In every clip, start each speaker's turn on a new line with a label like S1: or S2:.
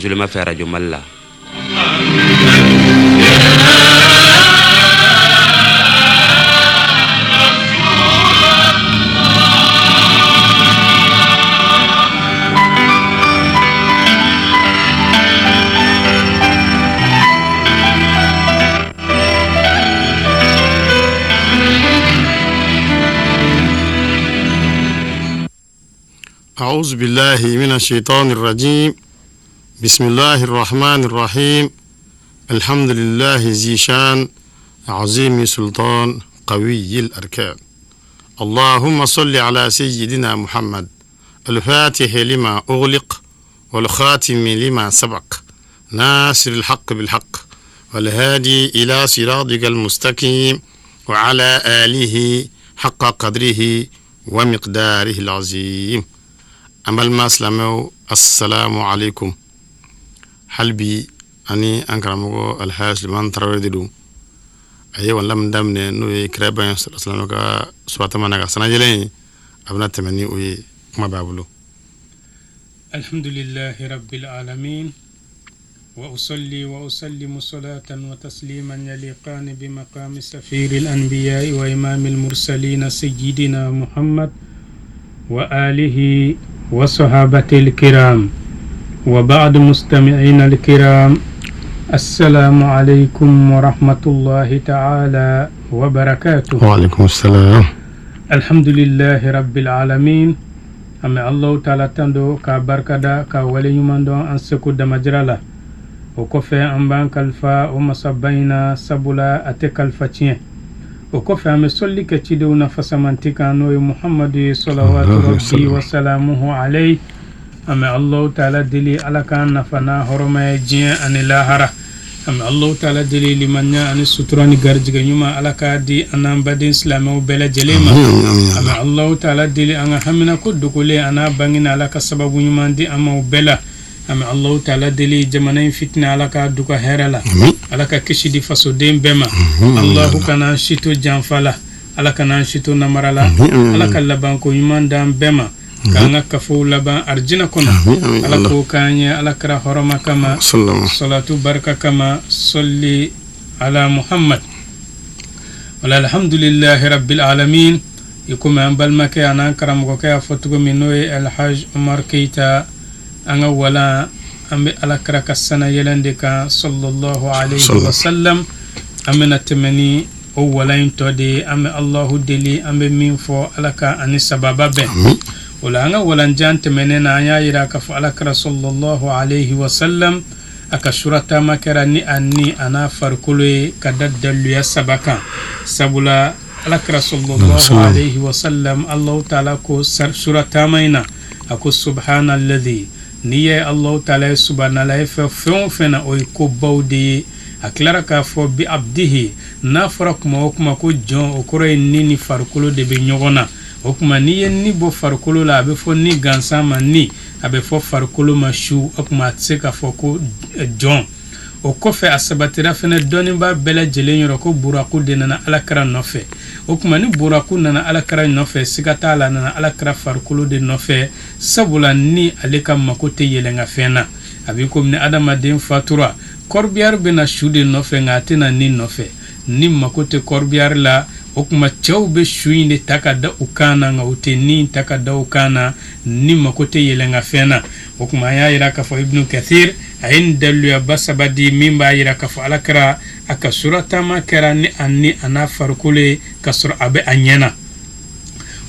S1: Zulema fɛ arajo Mali la.
S2: أعوذ بالله من الشيطان الرجيم بسم الله الرحمن الرحيم الحمد لله ذي شان عظيم سلطان قوي الأركان اللهم صل على سيدنا محمد الفاتح لما أغلق والخاتم لما سبق ناصر الحق بالحق والهادي إلى صراطك المستقيم وعلى آله حق قدره ومقداره العظيم. An balima silamɛw, assalamu alaikum. Hali bi ani an karamɔgɔ Alhaji Suleiman Tarawele de don. A ye walanda min daminɛ, n'o ye kira ba silamɛ ka suratama n'a ka sanajɛlɛn ye, a bɛna tɛmɛ ni o ye. Kuma b'a bolo.
S3: Alhamdulillahi rabbil alamin wa usalli wa usallimu salatan wa tasliman yaliqani bi maqami safiri al-anbiya wa imam al-mursalin sayyidina Muhammad wa alihi wa sahabati al-kiram wa ba'd. Mustami'in al-kiram, assalamu alaikum wa rahmatullahi ta'ala wa barakatuh.
S2: Wa alaikum assalam.
S3: Alhamdulillahi rabbil alamin. An bɛ Allahu taala tando k'a barikada, k'a waleɲuman dɔn an seko damajira la. O kɔfɛ, an b'an kalifa o masaba in na, sabula a tɛ kalifa tiɲɛ. O kɔfɛ, an bɛ sɔli kɛ cidenw na fasamanti kan, n'o ye Muhamadu ye, salawatu rabbi wa salamuhu alayhi. An bɛ Allahu taala deli, Ala k'an nafa n'a hɔrɔma ye diɲɛ ani lahara. An bɛ Allahu taala deli, limaniya ani sutura ni garijɛgɛ ɲuman, Ala k'a di an n'an baden silamɛw bɛɛ lajɛlen ma. An bɛ Allahu taala deli, an ka hamina ko dogolen a n'a bangena, Ala ka sababu ɲuman di an ma o bɛɛ la. An bɛ Allahu taala deli, jamana in fitinɛ, Ala k'a duga hɛrɛ la, Ala ka kisi di fasoden bɛɛ ma. Allahu kana an si to janfa la, Ala kana an si to namara la. Ala ka labanko ɲuman d'an bɛɛ ma, k'an ka kafow laban arijinɛ kɔnɔ. Ala k'o k'an ye Ala kira hɔrɔma kama, salatu barika kama, sɔli ala Muhammad. Wala alhamdulillahi rabbil alamin. I komi an balimakɛ an'an karamɔgɔkɛ y'a fɔ cogo min, n'o ye Alhaj Umar Keyita, an ka walan, an bɛ Ala kira ka sanayɛlɛn de kan, sallallahu alayhi wa sallam. An bɛna tɛmɛ ni o walan in tɔ de ye. An bɛ Allahu deli, an bɛ min fɔ, Ala ka ani sababa bɛn o la. An ka walanjan tɛmɛnen na, an y'a yira k'a fɔ Ala kira sallallahu alayhi wa sallam, a ka surataama kɛra ni a ni a n'a farikolo ye, ka da daluya saba kan. Sabula Ala kira sallallahu alayhi wa sallam, Allahu taala ko surataama in na, a ko subhanalladhi. N'i ye Allahu taala ye subhanala ye fɛ fɛn o fɛn na, o ye kobaw de ye. A tilara k'a fɔ bi abdihi. N'a fɔra kuma o kuma ko jɔn, o kɔrɔ ye ni ni farikolo de bɛ ɲɔgɔn na. O tuma n'i ye ni bɔ farikolo la, a bɛ fɔ ni gansan ma ni, a bɛ fɔ farikolo ma su. O tuma a tɛ se k'a fɔ ko jɔn. O kɔfɛ, a sabatira fɛnɛ dɔnnibaa bɛɛ lajɛlen yɔrɔ ko buraku de nana Ala kira nɔfɛ. O tuma ni buraku nana Ala kira nɔfɛ, siga t'a la, a nana Ala kira farikolo de nɔfɛ, sabula ni ale ka mako tɛ yɛlɛnka fɛn na. A b'i komi ni adamaden fatura, corbillard bɛna su de nɔfɛ, nka a tɛna ni nɔfɛ. Ni mako tɛ corbillard la. O tuma cɛw bɛ su in de ta ka da u kan na, nka u tɛ ni ta ka da u kan na. Ni mako tɛ yɛlɛnka fɛn na. O tuma an y'a yira k'a fɔ Ibnu Kathir a ye nin daliluyaba saba di min b'a yira k'a fɔ Ala kira a ka surataama kɛra ni a ni a n'a farikolo ye, ka sɔrɔ a bɛ a ɲɛ na.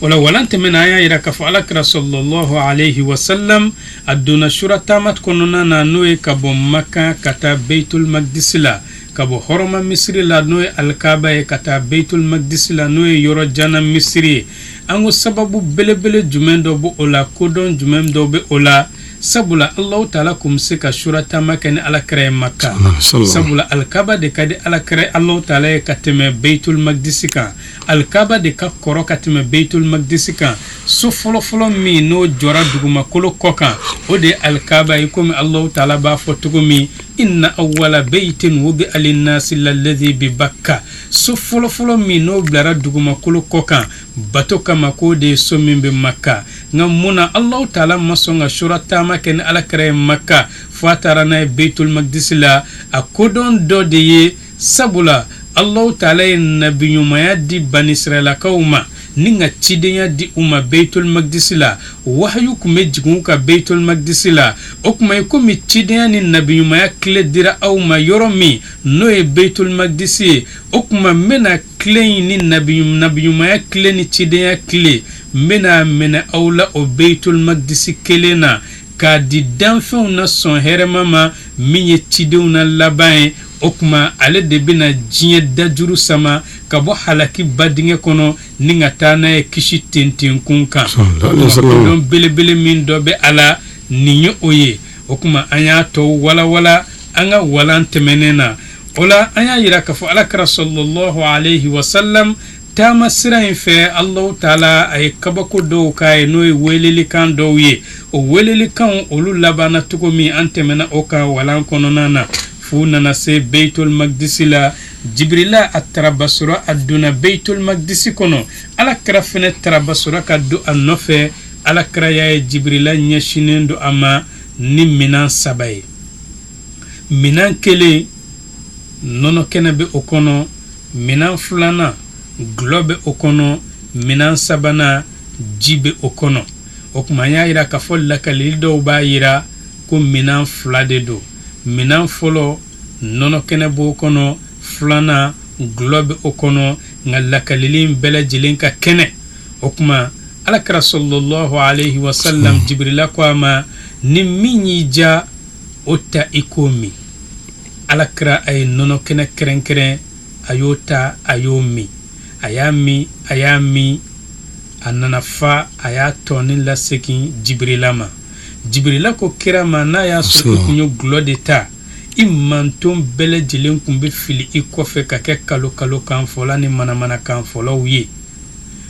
S3: O la, walan tɛmɛna, an y'a yira k'a fɔ Ala kira sallallahu alayhi wa sallam, a donna surataama kɔnɔna na, n'o ye ka bɔ Makan ka taa Beitul Magdisi la, ka bɔ hɔrɔma misiri la, n'o ye Alikaba ye, ka taa Beitul Magdisi la, n'o ye yɔrɔ jana misiri ye. An ko sababu belebele jumɛn dɔ bɛ o la, kodɔn jumɛn dɔ bɛ o la? Sabula Allahu taala kun bɛ se ka surataama kɛ ni Ala kira ye Maka, sabula Alikaba de ka di Ala kira Allahu taala ye ka tɛmɛ Beitul Magdisi kan. Alikaba de ka kɔrɔ ka tɛmɛ Beitul Magdisi kan. So fɔlɔfɔlɔ min n'o jɔra dugumakolo kɔ kan, o de ye Alikaba ye, komi Allahu taala b'a fɔ cogo min: inna awwala beitin wudi'a linnasi lalladhi bi Bakka. So fɔlɔfɔlɔ min n'o bilara dugumakolo kɔ kan bato kama, k'o de ye so min bɛ Maka. Nka mun na Allahu taala ma sɔn ka surataama kɛ ni Ala kira ye Maka? Fo fo a taara n'a ye Beitul Magdisi la. A kodɔn dɔ de ye, sabula Allahu taala ye nabiɲumanya di banisirayilakaw ma ni ka cidenya di u ma Beitul Magdisi la. Wahayu tun bɛ jigin u kan Beitul Magdisi la. O tuma ye komi cidenya ni nabiɲumanya kile dira aw ma yɔrɔ min, n'o ye Beitul Magdisi ye, o tuma n bɛna kile in ni nabiɲumanya kile ni cidenya kile, n bɛna minɛ aw la o Beitul Magdisi kelen na, k'a di danfɛnw na sɔn hɛrɛma ma, min ye cidenw na laban ye. O tuma ale de bɛna diɲɛ dajuru sama ka bɔ halaki badingɛ kɔnɔ ni ka taa n'a ye kisi tentenkun kan. Kodɔn belebele min dɔ bɛ a la, nin ye o ye. O tuma an y'a tɔw walawala an ka walan tɛmɛnen na. O la an y'a yira k'a fɔ ala kira sallallahu alayhi wa sallam taama sira in fɛ, Allahu taala a ye kabako dɔw k'a ye, n'o ye welelikan dɔw ye. O welelikanw olu labanna cogo min, an tɛmɛna o kan walan kɔnɔna na, f'u nana se Beitul Magdisi la. Jibirila a tarabasora, a donna Beitul Magdisi kɔnɔ. Ala kira fɛnɛ tarabasora ka don a nɔfɛ. Ala kira y'a ye Jibirila ɲɛsinnen don a ma ni minan saba ye. Minan kelen, nɔnɔ kɛnɛ bɛ o kɔnɔ. Minan filanan, gulɔ bɛ o kɔnɔ. Minan sabanan, ji bɛ o kɔnɔ. O tuma an y'a yira k'a fɔ lakalili dɔw b'a yira ko minan fila de don. Minan fɔlɔ, nɔnɔ kɛnɛ b'o kɔnɔ, filanan, gulɔ bɛ o kɔnɔ. Nka lakalili in bɛɛ lajɛlen ka kɛnɛ. O tuma alakira sallallahu alayhi wa sallam, Jibirila ko a ma, ni min y'i diya, o ta i k'o min. Alakira a ye nɔnɔ kɛnɛ kɛrɛnkɛrɛn, a y'o ta, a y'o min. A y'a min, a y'a min, a nana fa, a y'a tɔnin lasegin Jibirila ma. Jibirila ko kira ma, n'a y'a sɔrɔ i kun ye gulɔ de ta, i manton bɛɛ lajɛlen kun bɛ fili i kɔfɛ ka kɛ kalo kalo kanfɔla ni manamana kanfɔlaw ye.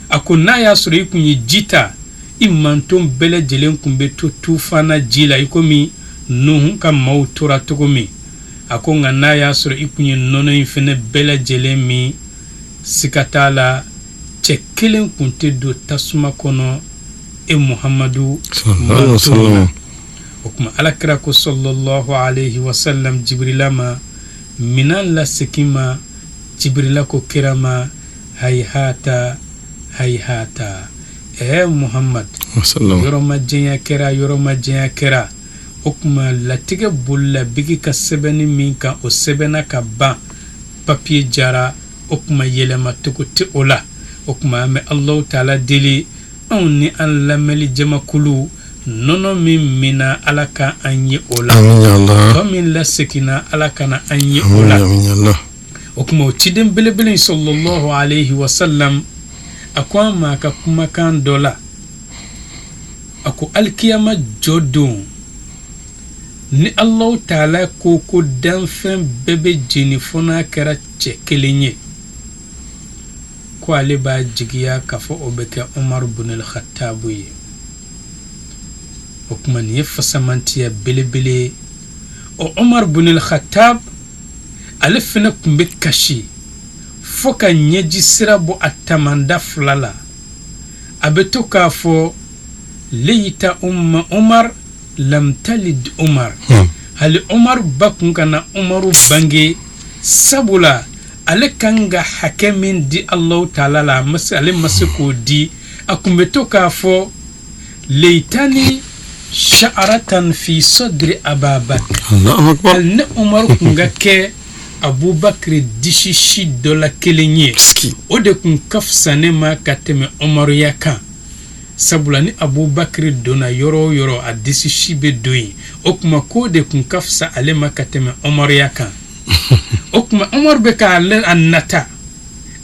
S3: A ko n'a y'a sɔrɔ i kun ye ji ta, i manton bɛɛ lajɛlen kun bɛ to tufana ji la, i komi Nuhu ka maaw tora cogo min. A ko nka n'a y'a sɔrɔ i kun ye nɔnɔ in fɛnɛ bɛɛ lajɛlen min, siga t'a la, cɛ kelen kun tɛ don tasuma kɔnɔ e Muhamadu manton na. O tuma alakira ko sallallahu alayhi wa sallam Jibirila ma, minan lasegin ma. Jibirila ko kira ma, hayihata hayihata, ɛɛ Muhamad, yɔrɔ ma janya kɛra, yɔrɔ ma janya kɛra. O tuma latigɛ bolila bigi ka sɛbɛnni min kan, o sɛbɛnna ka ban, papiye jara. O tuma yɛlɛma cogo tɛ o la. O tuma an bɛ Alahu taala deli, anw ni an lamɛnli jamakulu, nɔnɔ min minna, Ala ka an ye o la, tɔ min laseginna, Ala kana an ye o la. O tuma o ciden belebele in sallallahu alayhi wa sallam, a ko an ma a ka kumakan dɔ la, a ko alikiyama jɔ don, ni Alahu taala ko ko danfɛn bɛɛ bɛ jeni fo n'a kɛra cɛ kelen ye, ko ale b'a jigiya k'a fɔ o bɛ kɛ Umaru bunel Khatabu ye. O tuma nin ye fasamantiya belebele ye. O Umaru bunel Khatab, ale fɛnɛ tun bɛ kasi fo ka ɲɛji sira bɔ a tamanda fila la. A bɛ to k'a fɔ leyita umma Umar lam talid Umar, hali Umar ba kun kana Umaru bange, sabula ale kan ka hakɛ min di Alahu taala la, ale ma se k'o di. A kun bɛ to k'a fɔ leyitani sha'aratan fi sadri Ababakr, hali ne Umaru kun ka kɛ Abubakar disi si dɔ la kelen ye, o de kun ka fisa ne ma ka tɛmɛ Umaruya kan, sabula ni Abubakar donna yɔrɔ o yɔrɔ, a disi si bɛ don yen. O tuma k'o de kun ka fisa ale ma ka tɛmɛ Umaruya kan. O tuma Umaru bɛ k'ale a nata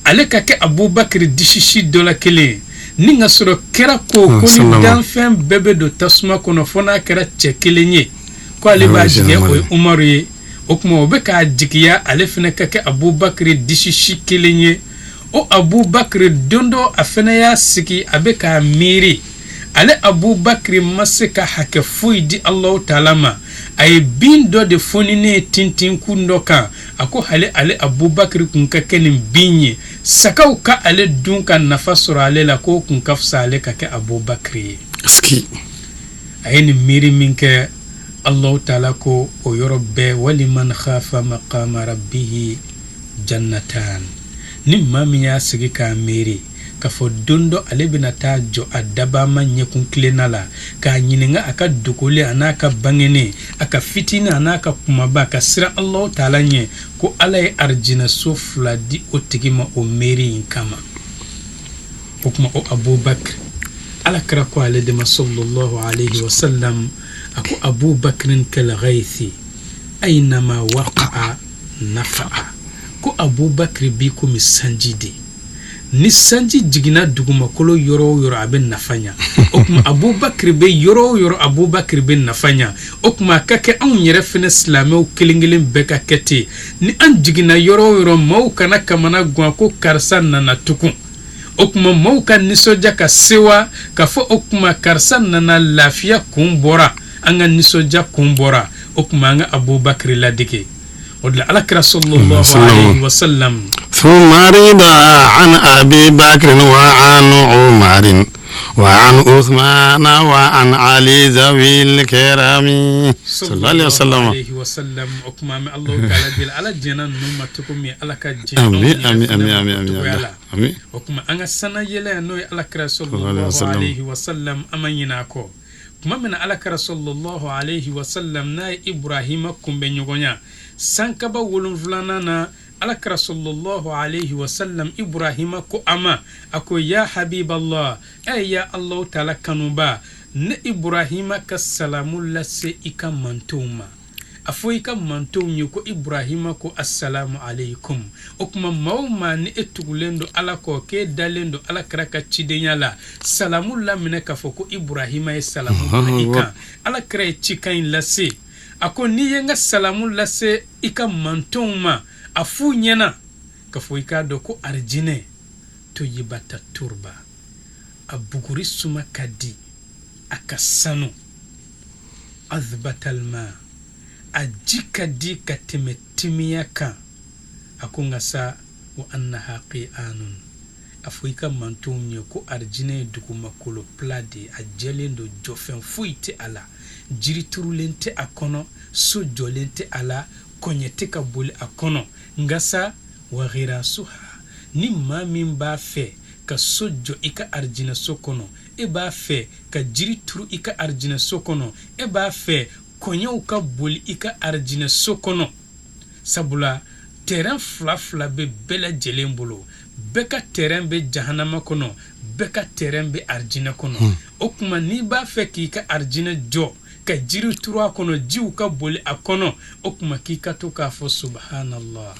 S3: ale ka kɛ Abubakar disi si dɔ la kelen ye, ni ka sɔrɔ kira ko ko ni danfɛn bɛɛ bɛ don tasuma kɔnɔ fo n'a kɛra cɛ kelen ye, ko ale b'a jigiya o ye Umaru ye. O tuma o bɛ k'a jigiya ale fana ka kɛ Abubakar disi si kelen ye. O Abubakar, don dɔ a fana y'a sigi, a bɛ k'a miiri, ale Abubakar ma se ka hakɛ foyi di Alahu taala ma. A ye bin dɔ de foni ne ye tintinkun dɔ kan. A ko hali ale Abubakar kun ka kɛ nin bin ye, sagaw ka ale dun ka nafa sɔrɔ ale la, k'o kun ka fisa ale ka kɛ Abubakar ye. A ye nin miiri min kɛ, Allahu taala ko o yɔrɔ bɛɛ waliman khafa maqama rabbihi jannatan ni maa min y'a sigi k'a miiri k'a fɔ don dɔ ale bɛna taa jɔ a dabama ɲɛkun tilenna la k'a ɲininka a ka dogolen a n'a ka bangenen a ka fitinin a n'a ka kumaba ka siran Allahu taala ɲɛ ko ala ye arijinɛso fila di o tigi ma o miiri in kama o tuma o abubakar ala kira ko ale de ma sallallahu alaihi wasallam a ko abubakrin kalghaithi aynama waqa'a nafa'a ko abubakar bi komi sanji de ni sanji jiginna dugumakolo yɔrɔ o yɔrɔ a bɛ nafa ɲa o tuma abubakar bɛ yɔrɔ o yɔrɔ abubakar bɛ nafa ɲa o tuma a ka kɛ anw yɛrɛ fɛnɛ silamɛw kelen kelen bɛɛ ka kɛ ten ni an jiginna yɔrɔ o yɔrɔ maaw kana kamana gan ko karisa nana tugun o tuma maaw ka nisɔndiya ka sewa k'a fɔ o tuma karisa nana lafiya kun bɔra an ka nisɔndiya kun bɔra o tuma an ka abubakar ladege o de la ala kira sallallahu alaihi wasallam
S2: thumma rida an abi bakr wa an umar wa an uthman wa an ali zawil kirami sallallahu alaihi wasallam
S3: alaihi wasallam o tuma an bɛ Allahu taala deli ala jɛnna ninnu ma cogo min ala ka jɛn
S2: amin amin amin amin amin amin
S3: o tuma an ka sanna yɛlɛ n'o ye ala kira sallallahu alaihi wasallam an ma ɲinɛ a kɔ tuma min na ala kira sallallahu alaihi wasallam n'a ye ibrahima kunbɛn ɲɔgɔnya sankaba wolonfilanan na ala kira sallallahu alaihi wasallam ibrahima ko a ma a ko ya habiballah ɛ ya allahu taala kanuba ne ibrahima ka salamu lase i ka mantonw ma a fɔ i ka mantonw ye ko ibrahima ko assalamu alaikum o tuma maa o maa ni e tugulen don ala kɔ k'e dalen don ala kira ka cidenya la salamu laminɛ k'a fɔ ko ibrahima ye salamu bila i kan ala kira ye cikan in lase a ko n'i ye n ka salamu lase i ka mantonw ma a f'u ɲɛna k'a fɔ i k'a dɔn ko arijinɛ toyibata turba a buguri suma ka di a ka sanu azbatalma a ji ka di ka tɛmɛ timiya kan a ko nka sa wa annaha qi'anun a fɔ i ka mantonw ye ko arijinɛ ye dugumakolo plat de ye a jɛlen don jɔfɛn foyi tɛ a la jiri turulen tɛ a kɔnɔ so jɔlen tɛ a la kɔɲɛ tɛ ka boli a kɔnɔ nka sa wa ghirasuha ni maa min b'a fɛ ka so jɔ i ka arijinɛso kɔnɔ e b'a fɛ ka jiri turu i ka arijinɛso kɔnɔ e b'a fɛ kɔɲɛw ka boli i ka arijinɛso kɔnɔ sabula tɛrɛn fila fila bɛ bɛɛ lajɛlen bolo bɛɛ ka tɛrɛn bɛ jahanama kɔnɔ bɛɛ ka tɛrɛn bɛ arijinɛ kɔnɔ o tuma n'i b'a fɛ k'i ka arijinɛ jɔ ka jiri turu a kɔnɔ jiw ka boli a kɔnɔ o tuma k'i ka to k'a fɔ subhanallah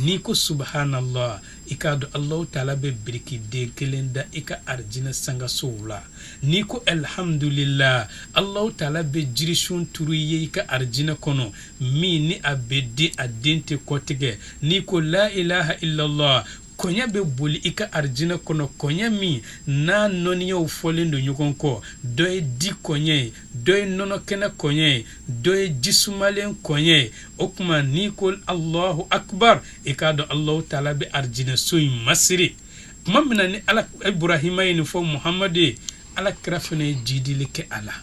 S3: n'i ko subhanallah i k'a dɔn Allahu taala bɛ birikiden kelen da i ka arijinɛ sangasow la n'i ko alhamdulillah Allahu taala bɛ jirisun turu i ye i ka arijinɛ kɔnɔ min ni a bɛ den a den tɛ kɔtigɛ n'i ko la ilaha illallah kɔɲɛ bɛ boli i ka arijinɛ kɔnɔ kɔɲɛ min n'a nɔniyaw fɔlen don ɲɔgɔn kɔ dɔ ye di kɔɲɛ ye dɔ ye nɔnɔ kɛnɛ kɔɲɛ ye dɔ ye jisumalen kɔɲɛ ye o tuma n'i ko Allahu akbar i k'a dɔn Allahu taala bɛ arijinɛso in masiri tuma min na ni ala Ibrahima ye nin fɔ Muhamadu ye ala kira fana ye jidili kɛ a la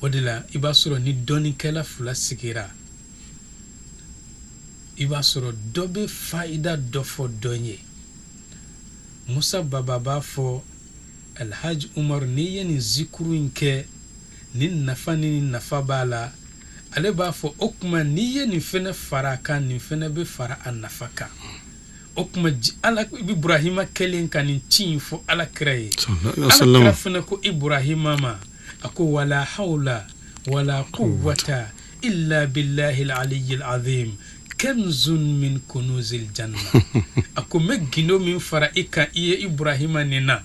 S3: o de la i b'a sɔrɔ ni dɔnnikɛla fila sigira i b'a sɔrɔ dɔ bɛ fayida dɔ fɔ dɔ ye Musa Baba b'a fɔ Alhaji Umaru n'i ye nin zikuru in kɛ nin nafa ni nin nafa b'a la ale b'a fɔ o tuma n'i ye nin fɛnɛ fara a kan nin fɛnɛ bɛ fara a nafa kan o tuma ala ibrahima kɛlen ka nin ci in fɔ ala kira ye ala kira fɛnɛ ko ibrahima ma a ko wala hawla wala quwwata illa billahi al-aliyyil azim kanzun min kunuzil janna a ko n bɛ gindo min fara i kan i ye ibrahima nin na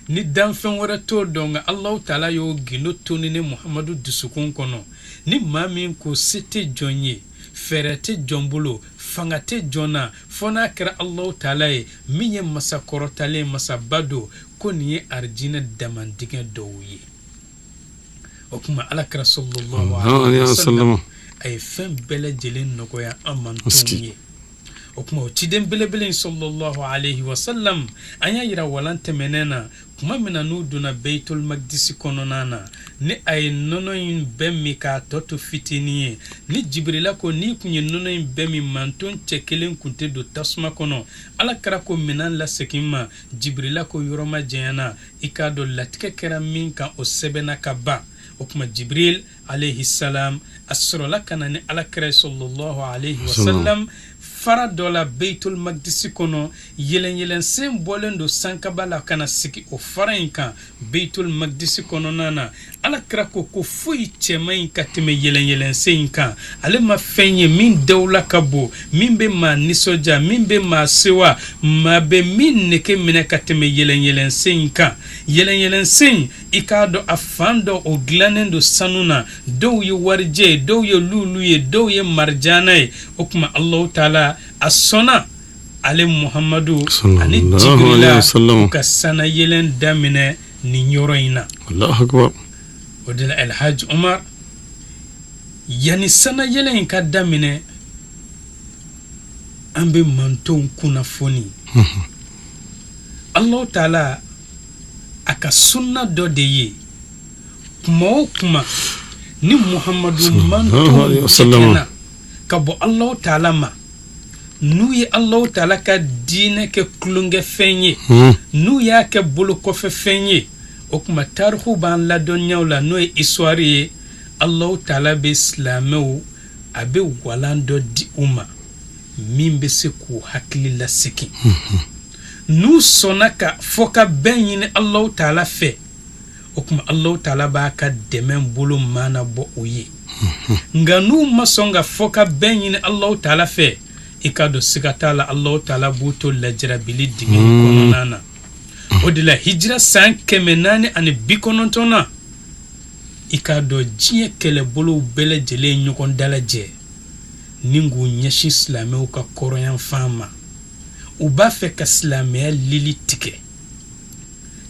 S3: ni danfɛn wɛrɛ t'o dɔn nka Alahu taala y'o gindo toni ne Muhamadu dusukun kɔnɔ ni maa min ko se tɛ jɔn ye fɛɛrɛ tɛ jɔn bolo fanga tɛ jɔn na fo n'a kɛra Alahu taala ye min ye masa kɔrɔtalen masaba don ko nin ye arijinɛ damandingɛ dɔw ye o tuma ala kira sallallahu alaihi wasallam a ye fɛn bɛɛ lajɛlen nɔgɔya an mantonw ye. O tuma o ciden belebele in sallallahu alayhi wa sallam, an y'a yira walan tɛmɛnen na, tuma min na n'u donna Beitul Magdisi kɔnɔna na, ni a ye nɔnɔ in bɛɛ min k'a tɔ to fitinin ye, ni Jibirila ko n'i kun ye nɔnɔ in bɛɛ min, manton cɛ kelen kun tɛ don tasuma kɔnɔ. Ala kira ko minɛn lasegin ma. Jibirila ko yɔrɔ ma janyana, i k'a dɔn latigɛ kɛra min kan, o sɛbɛnna ka ban. O tuma Jibril alayhi salam a sɔrɔla ka na ni ala kira sallallahu alayhi wa sallam fara dɔ la Beitul Magdisi kɔnɔ. Yɛlɛnyɛlɛnsen bɔlen don sankaba la ka na sigi o fara in kan Beitul Magdisi kɔnɔna na. Ala kira ko ko foyi cɛman ɲi ka tɛmɛ yɛlɛnyɛlɛnsen in kan. Ale ma fɛn ye min dawula ka bon, min bɛ maa nisɔndiya, min bɛ maa sewa, maa bɛ min nege minɛ ka tɛmɛ yɛlɛnyɛlɛnsen in kan. Yɛlɛnyɛlɛnsen, i k'a dɔn a fan dɔ o dilannen don sanu na, dɔw ye warijɛ ye, dɔw ye lulu ye, dɔw ye marijana ye. O tuma Alahu taala a sɔnna ale Muhamadu ani Jibirila u ka sanayɛlɛn daminɛ nin yɔrɔ in na.
S2: Alahu akibar.
S3: O de la Alhaji Umar, yanni sanayɛlɛn in ka daminɛ, an bɛ mantonw kunnafoni. Alahu taala a ka sunna dɔ de ye, kuma o kuma ni Muhamadu mantonw jɛngɛnna ka bɔ Alahu taala ma, n'u ye Alahu taala ka diinɛ kɛ tulonkɛfɛn ye, n'u y'a kɛ bolokɔfɛfɛn ye, o tuma tariku b'an ladɔnniya o la, n'o ye histoire ye. Alahu taala bɛ silamɛw, a bɛ walan dɔ di u ma min bɛ se k'u hakili lasegin, n'u sɔnna ka fɔ ka bɛn ɲini Alahu taala fɛ. O tuma Alahu taala b'a ka dɛmɛ bolo maana bɔ u ye. Nka n'u ma sɔn ka fɔ ka bɛn ɲini Alahu taala fɛ, i k'a dɔn siga t'a la, Alahu taala b'u to lajarabili dingɛ in kɔnɔna na. O de la hijira san 490 na, i k'a dɔn diɲɛ kɛlɛbolow bɛɛ lajɛlen ɲɔgɔn dalajɛ ni k'u ɲɛsin silamɛw ka kɔrɔnyanfan ma. U b'a fɛ ka silamɛya lili tigɛ,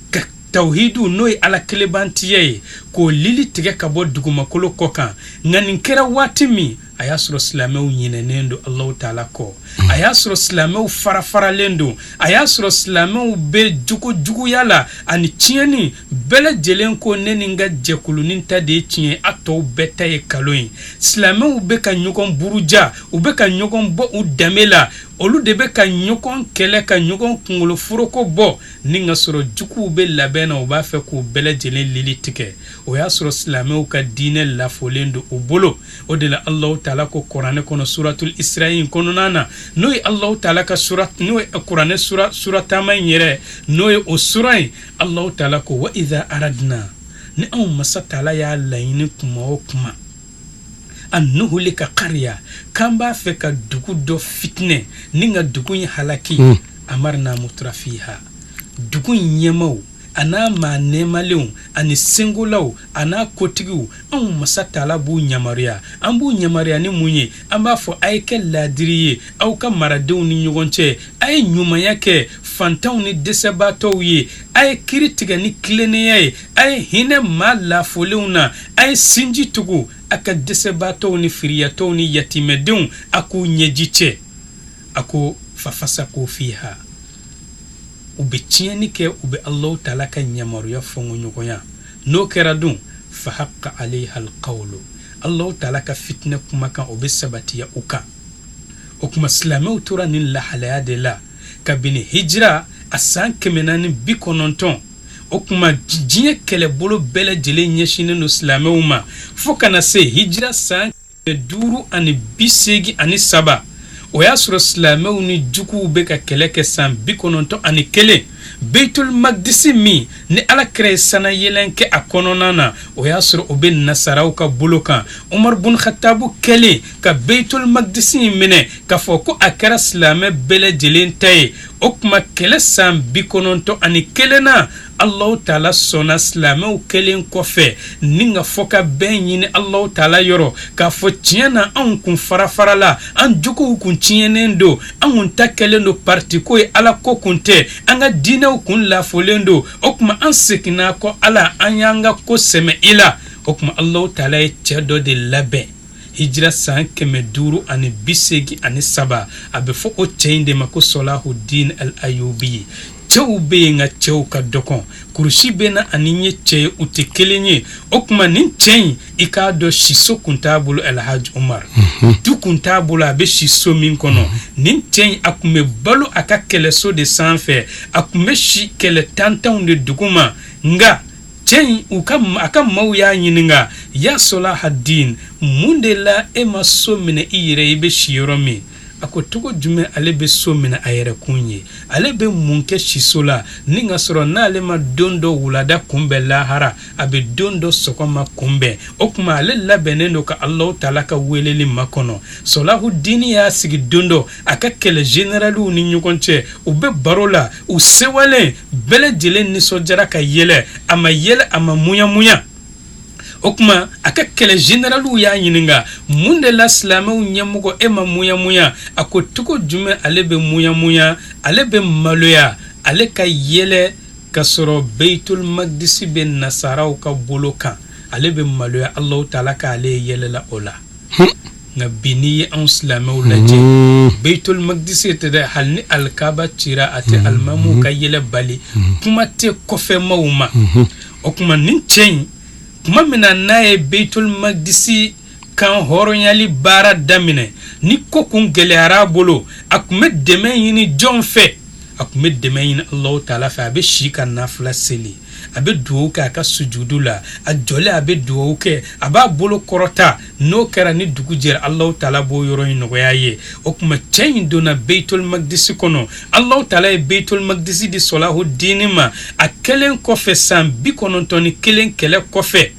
S3: ka tawhidu, n'o ye Ala kelenbantiya ye, k'o lili tigɛ ka bɔ dugumakolo kɔ kan. Nka nin kɛra waati min, a y'a sɔrɔ silamɛw ɲinɛnen don Alahu taala kɔ, a y'a sɔrɔ silamɛw farafaralen don, a y'a sɔrɔ silamɛw bɛ jogo juguya la ani tiɲɛni bɛɛ lajɛlen ko ne ni n ka jɛkulunin ta de ye tiɲɛ, a tɔw bɛɛ ta ye kalon ye. Silamɛw bɛ ka ɲɔgɔn buruja, u bɛ ka ɲɔgɔn bɔ u danbe la, olu de bɛ ka ɲɔgɔn kɛlɛ, ka ɲɔgɔn kunkolo foroko bɔ, ni ka sɔrɔ juguw bɛ labɛn na, u b'a fɛ k'u bɛɛ lajɛlen lili tigɛ. O y'a sɔrɔ silamɛw ka diinɛ lafolen don u bolo. O de la Alahu taala ko kuranɛ kɔnɔ suratul Isra'i in kɔnɔna na, n'o ye Alahu taala ka sura, n'o ye kuranɛ sura sura taama in yɛrɛ, n'o ye o sura in, Alahu taala ko wa idha aradna, ni anw masa taala y'a laɲini kuma o kuma, an nuhlika kariya, k'an b'a fɛ ka dugu dɔ fitinɛ ni ka dugu in halaki, amarna mutrafiha, dugu in ɲɛmaw a n'a maa nɛɛmalenw ani sengolaw a n'a kotigiw, anw masa taala b'u yamaruya. An b'u yamaruya ni mun ye? An b'a fɔ a ye kɛ laadiri ye aw ka maradenw ni ɲɔgɔn cɛ, a ye ɲumanya kɛ fantanw ni dɛsɛbaatɔw ye, a ye kiri tigɛ ni tilennenya ye, a ye hinɛ maa lafolenw na, a ye sinji tugu a ka dɛsɛbaatɔw ni firiyatɔw ni yatimɛdenw, a k'u ɲɛji cɛ. A ko fafasaku fiha, u bɛ tiɲɛni kɛ, u bɛ Alahu taala ka yamaruya fɔnkɔɲɔgɔnya. N'o kɛra dun, fahaka alayha alqawlu, Alahu taala ka fitinɛ kumakan o bɛ sabatiya u kan. O tuma silamɛw tora nin lahalaya de la kabini hijira a san 490. O tuma diɲɛ kɛlɛbolo bɛɛ lajɛlen ɲɛsinnen don silamɛw ma fo ka na se hijira san 583. O y'a sɔrɔ silamɛw ni juguw bɛ ka kɛlɛ kɛ san 91. Beitul Magdisi min ni Ala kira ye sanayɛlɛn kɛ a kɔnɔna na, o y'a sɔrɔ o bɛ nasaraw ka bolo kan. Umar bun Khatabu kɛlen ka Beitul Magdisi in minɛ k'a fɔ ko a kɛra silamɛ bɛɛ lajɛlen ta ye, o tuma kɛlɛ san 91 na, Alahu taala sɔnna silamɛw kɛlen kɔfɛ ni ka fɔ ka bɛn ɲini Alahu taala yɔrɔ, k'a fɔ tiɲɛ na anw kun farafarala, an jogow kun tiɲɛnen don, an kun ta kɛlen don parti ko ye, Ala ko kun tɛ, an ka diinɛw kun lafolen don. O tuma an seginna kɔ Ala, an y'an ka ko sɛmɛ i la. O tuma Alahu taala ye cɛ dɔ de labɛn, Hijira san 583, a bɛ fɔ o cɛ in de ma ko Solahudin al Ayubi. Cɛw bɛ yen, nka cɛw ka dɔgɔn. Kurusi bɛ na ani ye cɛ ye, u tɛ kelen ye. O tuma nin cɛ in, i k'a dɔn, siso kun t'a bolo. Alhaji Umar, du kun t'a bolo a bɛ siso min kɔnɔ. Nin cɛ in, a tun bɛ balo a ka kɛlɛso de sanfɛ, a tun bɛ si kɛlɛ tantanw de duguma. Nka cɛ in, u ka a ka maaw y'a ɲininka: ya Solahadin, mun de la e ma so minɛ i yɛrɛ, i bɛ si yɔrɔ min? A ko cogo jumɛn ale bɛ so minɛ a yɛrɛ kun ye? Ale bɛ mun kɛ siso la ni ka sɔrɔ n'ale ma don dɔ wulada kunbɛn lahara, a bɛ don dɔ sɔgɔma kunbɛn? O tuma ale labɛnnen don ka Alahu taala ka weleli makɔnɔ. Solahudini y'a sigi don dɔ a ka kɛlɛ generaliw ni ɲɔgɔn cɛ, u bɛ baro la, u sewalen, bɛɛ lajɛlen nisɔndiyara ka yɛlɛ. A ma yɛlɛ, a ma muɲamuɲa. O tuma a ka kɛlɛ generaliw y'a ɲininka: mun de la, silamɛw ɲɛmɔgɔ, e ma muɲamuɲa? A ko cogo jumɛn ale bɛ muɲamuɲa? Ale bɛ maloya ale ka yɛlɛ ka sɔrɔ Beitul Magdisi bɛ nasaraw ka bolo kan. Ale bɛ maloya Alahu taala k'ale yɛlɛla o la. Nka bi, n'i ye anw silamɛw lajɛ, Beitul Magdisi tɛ dɛ, hali ni alikaba cira, a tɛ alimamuw ka yɛlɛ bali, kuma tɛ kɔfɛmaw ma. O tuma nin cɛ in, tuma min na n'a ye Beitul Magdisi kan hɔrɔnyali baara daminɛ, ni ko kun gɛlɛyara a bolo, a tun bɛ dɛmɛ ɲini jɔn fɛ? A tun bɛ dɛmɛ ɲini Alahu taala fɛ. A bɛ si ka nafila seli, a bɛ dugawu kɛ a ka sujudu la, a jɔlen a bɛ dugawu kɛ, a b'a bolo kɔrɔta. N'o kɛra, ni dugu jɛra, Alahu taala b'o yɔrɔ in nɔgɔya ye. O tuma cɛ in donna Beitul Magdisi kɔnɔ. Alahu taala ye Beitul Magdisi di Solahudini ma. A kɛlen kɔfɛ, san 91 kɛlɛ kɔfɛ,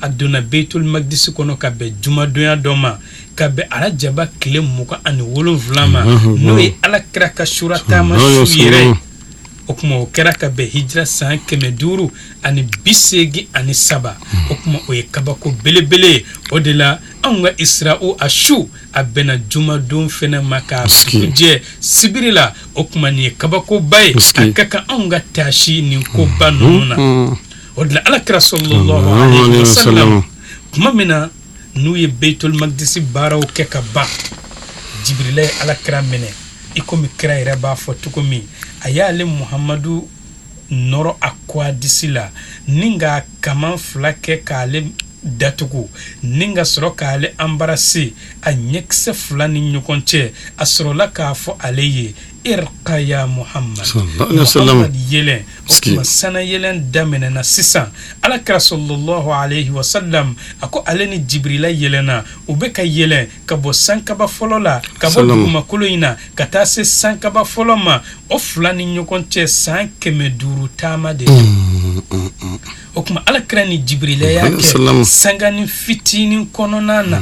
S3: a donna Beitul Magdisi kɔnɔ ka bɛn jumadonya dɔ ma, ka bɛn arajaba tile 27 ma, n'o ye Ala kira ka sura taama su yɛrɛ ye. O tuma o kɛra ka bɛn hijira san 583. O tuma o ye kabako belebele ye. O de la anw ka Isra'u, a su a bɛnna jumadon fɛnɛ ma k'a jɛ sibiri la. O tuma nin ye kabakoba ye, a ka kan anw ka taasi nin koba ninnu na. O de la Ala kira sallallahu alaihi wasallam, tuma min na n'u ye Beitul Magdisi baaraw kɛ ka ban, Jibirila ye Ala kira minɛ i komi kira yɛrɛ b'a fɔ cogo min. A y'ale Muhamadu nɔrɔ a kwadisi la ni ka kaman fila kɛ k'ale datugu, ni ka sɔrɔ k'ale embrasser a ɲɛkisɛ fila ni ɲɔgɔn cɛ. A sɔrɔla k'a fɔ ale ye: irqa ya Muhammad, Muhammad, yɛlɛn. O tuma sana yɛlɛn daminɛna sisan. Ala kira sallallahu alaihi wasallam, a ko ale ni Jibirila yɛlɛnna, u bɛ ka yɛlɛn ka bɔ sankaba fɔlɔ la, ka bɔ dugumakolo in na ka taa se sankaba fɔlɔ ma. O fila ni ɲɔgɔn cɛ, san 500 taama de don. O tuma Ala kira ni Jibirila y'a kɛ sanganin fitinin kɔnɔna na.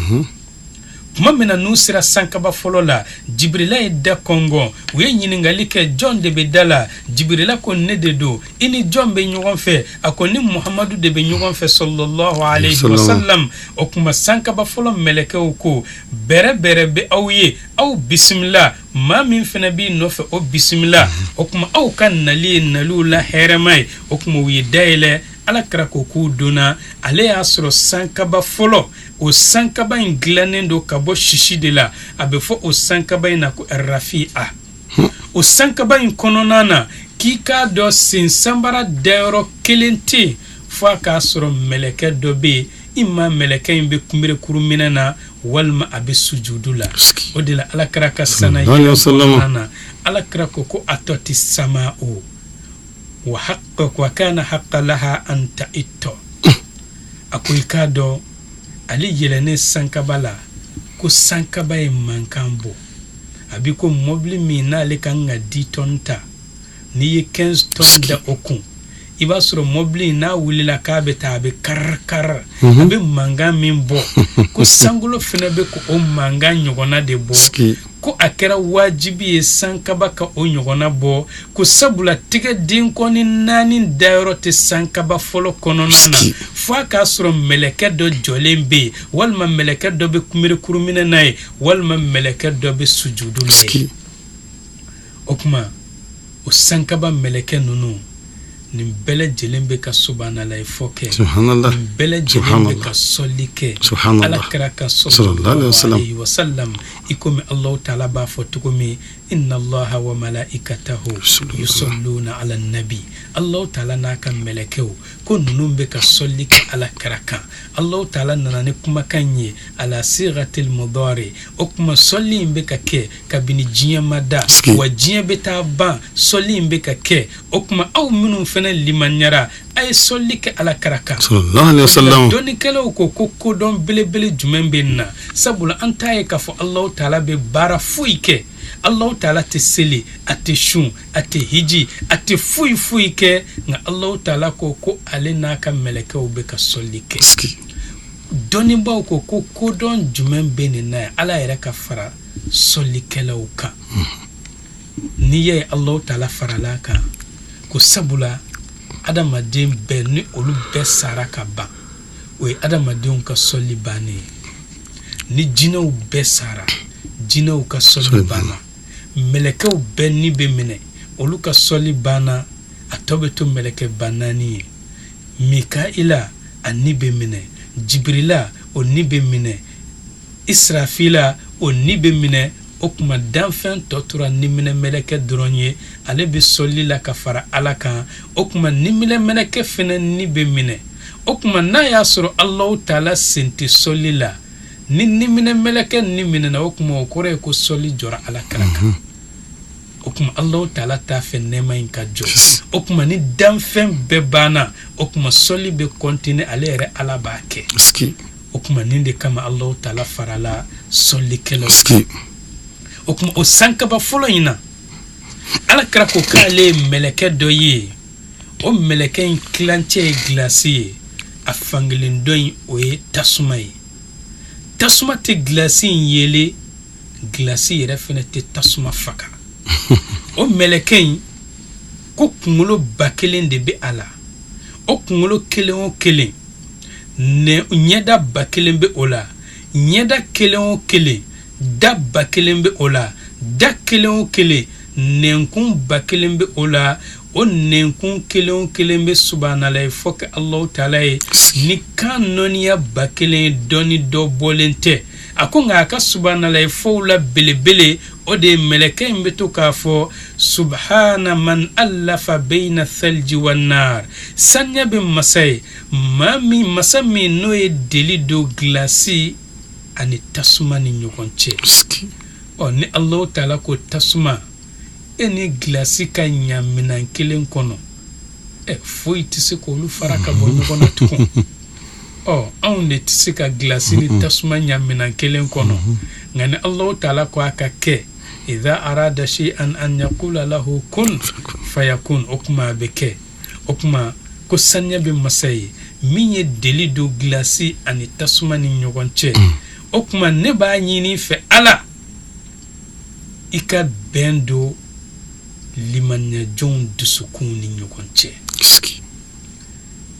S3: Tuma min na n'u sera sankaba fɔlɔ la, Jibirila ye da kɔngɔn. U ye ɲininkali kɛ: jɔn de bɛ da la? Jibirila ko: ne de don. I ni jɔn bɛ ɲɔgɔn fɛ? A ko: ni Muhamadu de bɛ ɲɔgɔn fɛ, sallallahu alaihi wasallam. O tuma sankaba fɔlɔ mɛlɛkɛw ko: bɛrɛ bɛrɛ bɛ aw ye, aw bisimila, maa min fana b'i nɔfɛ, o bisimila. O tuma aw ka nali ye naliw la hɛrɛma ye. O tuma u ye dayɛlɛ. Ala kira ko k'u donna. Ale y'a sɔrɔ sankaba fɔlɔ, o sankaba in dilannen don ka bɔ sisi de la. A bɛ fɔ o sankaba in na ko Rafi'a. O sankaba in kɔnɔna na, k'i k'a dɔn, sen sanbara dayɔrɔ kelen tɛ yen fo a k'a sɔrɔ mɛlɛkɛ dɔ bɛ yen. I ma mɛlɛkɛ in bɛ kunberekuru minɛ na walima a bɛ sujudu la. O de la Ala kira ka sana kɔnɔna na, Ala kira ko ko atɔti sama o wa haqqa wa kana haqqa laha an ta'itto. A ko i k'a dɔn, ale yɛlɛnnen sankaba la, ko sankaba ye mankan bɔ. A bi ko mɔbili min n'ale kan ka 10 tonnes ta, n'i ye 15 tonnes da o kun, i b'a sɔrɔ mɔbili in n'a wulila k'a bɛ taa, a bɛ kari kari, a bɛ mankan min bɔ, ko sankolo fana bɛ ko o mankan ɲɔgɔnna de bɔ. Ko a kɛra wajibi ye sankaba ka o ɲɔgɔnna bɔ, ko sabula tigɛ denkɔni naani dayɔrɔ tɛ sankaba fɔlɔ kɔnɔna na fo a k'a sɔrɔ mɛlɛkɛ dɔ jɔlen bɛ yen, walima mɛlɛkɛ dɔ bɛ kunberekuru minɛ n'a ye, walima mɛlɛkɛ dɔ bɛ sujudu la ye. O tuma o sankaba mɛlɛkɛ ninnu Nin bɛɛ lajɛlen bɛ ka subahanalayi fɔ kɛ, nin bɛɛ lajɛlen bɛ ka sɔli kɛ Ala kira kan sallallahu alayhi wa sallam, i komi Alahu taala b'a fɔ cogo min, inna Allaha wa malaikatahu yusalluna ala nabi. Alahu taala n'a ka mɛlɛkɛw ko ninnu bɛ ka sɔli kɛ Ala kira kan. Alahu taala nana ni kumakan ye ala sigatil mudari. O tuma sɔli in bɛ ka kɛ kabini diɲɛ ma da, wa diɲɛ bɛ taa ban, sɔli in bɛ ka kɛ. O tuma aw minnu fana limaniyara, a ye sɔli kɛ Ala kira kan
S2: sallallahu alaihi wasallam.
S3: Dɔnnikɛlaw ko ko kodɔn belebele jumɛn bɛ nin na? Sabula an t'a ye k'a fɔ Alahu taala bɛ baara foyi kɛ. Alahu taala tɛ seli, a tɛ sun, a tɛ hiji, a tɛ foyi foyi kɛ, nka Alahu taala ko ko ale n'a ka mɛlɛkɛw bɛ ka sɔli kɛ. Dɔnnibaaw ko ko kodɔn jumɛn bɛ nin na Ala yɛrɛ ka fara sɔlikɛlaw kan? N'i y'a ye Alahu taala farala a kan, ko sabula adamaden bɛɛ ni olu bɛɛ sara ka ban, o ye adamadenw ka sɔli bannen ye. Ni jinɛw bɛɛ sara, jinɛw ka sɔli banna. Mɛlɛkɛw bɛɛ ni bɛ minɛ, olu ka sɔli banna. A tɔ bɛ to mɛlɛkɛ ba naani ye. Mikaila a ni bɛ minɛ, Jibirila o ni bɛ minɛ, Israfila o ni bɛ minɛ. O tuma danfɛn tɔ tora niminɛ mɛlɛkɛ dɔrɔn ye, ale bɛ sɔli la ka fara Ala kan. O tuma niminɛ mɛlɛkɛ fana ni bɛ minɛ. O tuma n'a y'a sɔrɔ Alahu taala sen tɛ sɔli la, ni niminɛ mɛlɛkɛ ni minɛna, o tuma o kɔrɔ ye ko sɔli jɔra Ala kira kan. O tuma Alahu taala t'a fɛ nɛɛma in ka jɔ. O tuma ni danfɛn bɛɛ banna, o tuma sɔli bɛ kɔntine, ale yɛrɛ Ala b'a kɛ. O tuma nin de kama Alahu taala farala sɔlikɛlaw kan. O tuma o sankaba fɔlɔ in na, Ala kira ko k'ale ye mɛlɛkɛ dɔ ye. O mɛlɛkɛ in tilancɛ ye gilasi ye, a fankelen dɔ in o ye tasuma ye. Tasuma tɛ gilasi in yeele, gilasi yɛrɛ fana tɛ tasuma faga. O mɛlɛkɛ in ko kunkolo 1000 de bɛ a la. O kunkolo kelen o kelen, ɲɛda 1000 bɛ o la. Ɲɛda kelen o kelen, da 1000 bɛ o la. Da kelen o kelen, nɛnkun 1000 bɛ o la. O nɛnkun kelen o kelen bɛ subahanalayi fɔ kɛ Alahu taala ye ni kan nɔniya 1000 ye, dɔ ni dɔ bɔlen tɛ. A ko nka a ka subahanalayi fɔw la belebele, o de ye mɛlɛkɛ in bɛ to k'a fɔ subahana man alafa beyina thalji wa nar. Saniya bɛ masa ye, maa min, masa min n'o ye deli don gilasi ani tasuma ni ɲɔgɔn cɛ. Ɔ ni Alahu taala ko tasuma, e ni gilasi ka ɲa minan kelen kɔnɔ, ɛ foyi tɛ se k'olu fara ka bɔ ɲɔgɔn na tugun. Ɔ anw de tɛ se ka gilasi ni tasuma ɲa minan kelen kɔnɔ, nka ni Alahu taala ko a ka kɛ, idha arada shay'an an yaqula lahu kun fayakun, o tuma a bɛ kɛ. O tuma ko saniya bɛ masa ye min ye deli don gilasi ani tasuma ni ɲɔgɔn cɛ. O tuma ne b'a ɲini i fɛ Ala, i ka bɛn don limaniyajɔnw dusukun ni ɲɔgɔn cɛ.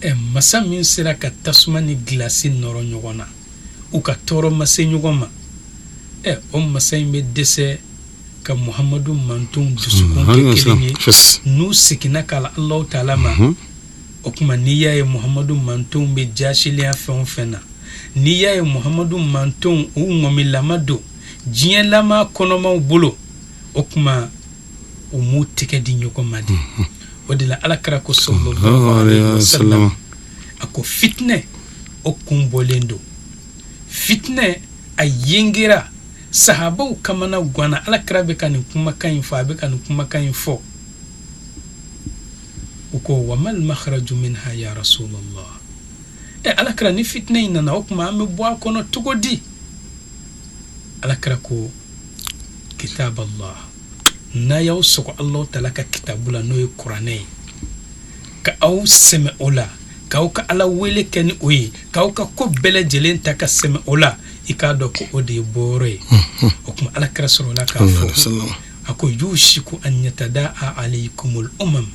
S3: Ɛ masa min sera ka tasuma ni gilasi nɔrɔ ɲɔgɔn na, u ka tɔɔrɔ ma se ɲɔgɔn ma, ɛ o masa in bɛ dɛsɛ ka Muhamadu mantonw dusukun kɛ kelen ye n'u seginna ka na Alahu taala ma? O tuma n'i y'a ye Muhamadu mantonw bɛ jaasiliya fɛn o fɛn na, n'i y'a ye Muhamadu mantonw u ŋɔmilama don diɲɛlama kɔnɔmaw bolo, o tuma u m'u tɛgɛ di ɲɔgɔn ma de. O de la Ala kira ko sallallahu alaihi wasallam, a ko fitinɛ o kun bɔlen don, fitinɛ a yengera. Sahabaw kamana gwanna. Ala kira bɛ ka nin kumakan in fɔ, a bɛ ka nin kumakan in fɔ, u ko wa mal makhraju minha ya rasulallah? Ɛ Ala kira, ni fitinɛ in nana, o tuma an bɛ bɔ a kɔnɔ cogo di? Ala kira ko kitab Allah, n'a y'aw sɔgɔ Alahu taala ka kitabu la, n'o ye kuranɛ ye, ka aw sɛmɛ o la, k'aw ka Ala wele kɛ ni o ye, k'aw ka ko bɛɛ lajɛlen ta ka sɛmɛ o la, i k'a dɔn ko o de ye bɔyɔrɔ ye. O tuma Ala kira sɔrɔla k'a fɔ, a ko yushiku an yatadaa alaykumul umam.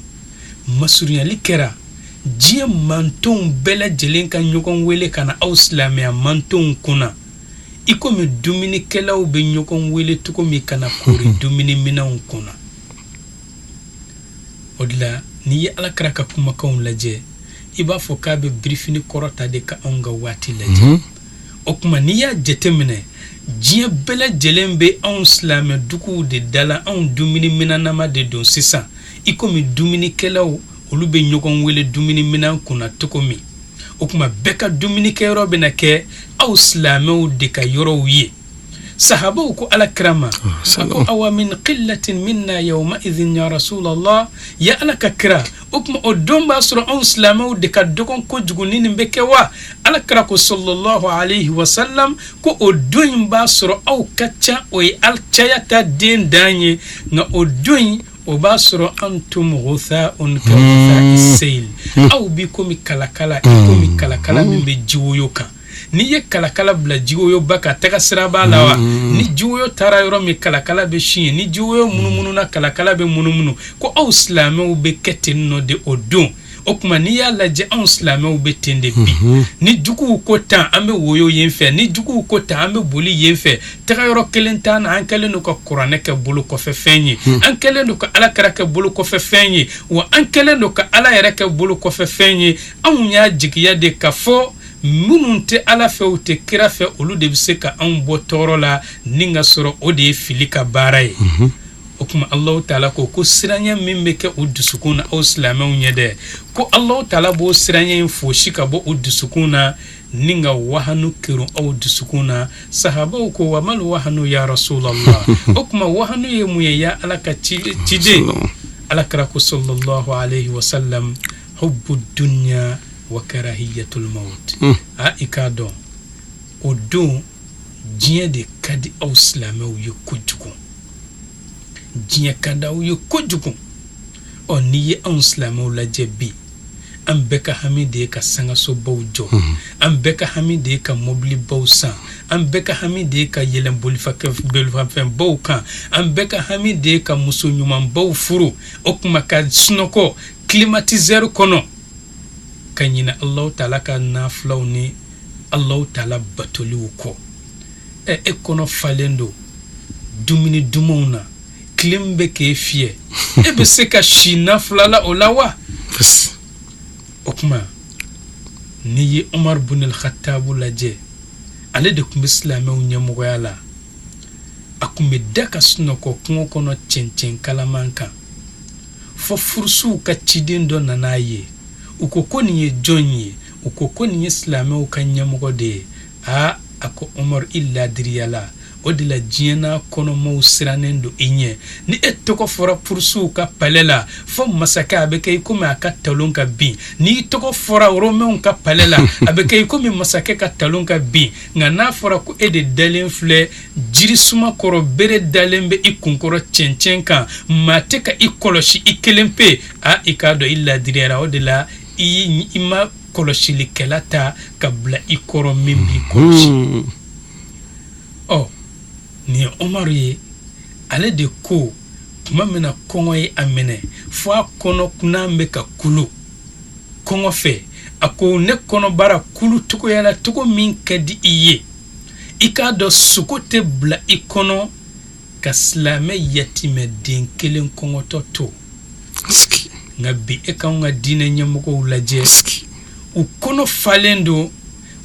S3: Masurunyali kɛra diɲɛ mantonw bɛɛ lajɛlen ka ɲɔgɔn wele ka na aw silamɛya mantonw kunna, i komi dumunikɛlaw bɛ ɲɔgɔn wele cogo min ka na koori dumuniminɛnw kunna. O de la N'i ye Ala kira ka kumakanw lajɛ, i b'a fɔ k'a bɛ birifini kɔrɔta de ka anw ka waati lajɛ. O tuma n'i y'a jateminɛ, diɲɛ bɛɛ lajɛlen bɛ anw silamɛ duguw de da la, anw dumuni minɛnnama de don sisan, i komi dumunikɛlaw olu bɛ ɲɔgɔn wele dumuni minɛn kunna cogo min. O tuma bɛɛ ka dumunikɛyɔrɔ bɛna kɛ aw silamɛw de ka yɔrɔw ye. Sahabaw ko Ala kira ma, a ko: awa min qillatin minna yawma idhin ya rasulallah? Ya Ala ka kira, o tuma o don b'a sɔrɔ anw silamɛw de ka dɔgɔn kojugu ni nin bɛ kɛ wa? Ala kira ko sallallahu alayhi wa sallam ko o don in b'a sɔrɔ aw ka ca, o ye al caya ta den dan ye, nka o don in o b'a sɔrɔ antum ghuthaun ka ghuthai seyl, aw bi komi kalakala, i komi kalakala min bɛ jiwoyo kan. N'i ye kalakala bila jiwoyoba kan, taga sira b'a la wa? Ni jiwoyo taara yɔrɔ min, kalakala bɛ sin yen. Ni jiwoyo munumununa, kalakala bɛ munumunu. Ko aw silamɛw bɛ kɛ ten nɔ de o don. O tuma n'i y'a lajɛ, anw silamɛw bɛ ten de bi. Ni juguw ko tan, an bɛ woyo yen fɛ. Ni juguw ko tan, an bɛ boli yen fɛ. Taga yɔrɔ kelen t'an na. An kɛlen don ka kuranɛ kɛ bolo kɔfɛ fɛn ye, an kɛlen don ka Ala kira kɛ bolo kɔfɛ fɛn ye, wa an kɛlen don ka Ala yɛrɛ kɛ bolo kɔfɛ fɛn ye. Anw y'a jigiya de ka fɔ minnu tɛ Ala fɛ, u tɛ kira fɛ, olu de bɛ se ka anw bɔ tɔɔrɔ la, ni ka sɔrɔ o de ye fili ka baara ye. O tuma Alahu taala ko siranya min bɛ kɛ u dusukun na aw silamɛw ɲɛ dɛ, ko Alahu taala b'o siranya in fosi ka bɔ u dusukun na ni ka wahanu kerun aw dusukun na. Sahabaw ko: wa mal wahanu ya rasulallah? O tuma wahanu ye mun ye, ya Ala ka ciden? Ala kira ko sallallahu alayhi wa sallam: hubbu dunya wa karahiyatul maut. A i k'a dɔn, o don diɲɛ de ka di aw silamɛw ye kojugu, diɲɛ ka di aw ye kojugu. Ɔ, n'i ye anw silamɛw lajɛ bi, an bɛɛ ka hami de ye ka sangasobaw jɔ, an bɛɛ ka hami de ye ka mobilibaw san, an bɛɛ ka hami de ye ka yɛlɛn bolifɛnbaw kan, an bɛɛ ka hami de ye ka muso ɲumanbaw furu. O tuma ka sunɔgɔ climatiseur kɔnɔ, ka ɲinɛ Alahu taala ka nafilaw ni Alahu taala batoliw kɔ. Ɛ, e kɔnɔ falen don dumuni dumanw na, clim bɛ k'e fiyɛ, e bɛ se ka si nafila la o la wa? O tuma n'i ye Umar bun al-Khattabu lajɛ, ale de tun bɛ silamɛw ɲɛmɔgɔya la. A tun bɛ da ka sunɔgɔ kungo kɔnɔ cɛncɛn kalaman kan, fɔ furusiw ka ciden dɔ nana a ye. U ko ko nin ye jɔn ye? U ko ko nin ye silamɛw ka ɲɛmɔgɔ de ye. Aa, a ko: Umar, i ladiriyala, o de la diɲɛ n'a kɔnɔmaw sirannen don i ɲɛ. Ni e tɔgɔ fɔra purusiw ka palais la, fɔ masakɛ a bɛ kɛ i komi a ka talon ka bin. N'i tɔgɔ fɔra romɛnw ka palais la, a bɛ kɛ i komi masakɛ ka talon ka bin. Nka n'a fɔra ko e de dalen filɛ jirisuma kɔrɔ, bere dalen bɛ i kunkɔrɔ cɛncɛn kan, maa tɛ ka i kɔlɔsi, i kelen pe, a i k'a dɔn i ladiriyara. O de la i ma kɔlɔsilikɛla ta ka bila i kɔrɔ min b'i kɔlɔsi. Ɔ, nin ye Umaru ye. Ale de ko tuma min na kɔngɔ ye a minɛ fo a kɔnɔ kunan bɛ ka kulu kɔngɔ fɛ, a ko: ne kɔnɔbara kulu cogoya la cogo min ka di i ye, i k'a dɔn sogo tɛ bila i kɔnɔ ka silamɛ yatimɛden kelen kɔngɔtɔ to. Nka bi, e k'anw ka diinɛ ɲɛmɔgɔw lajɛ, u kɔnɔ falen don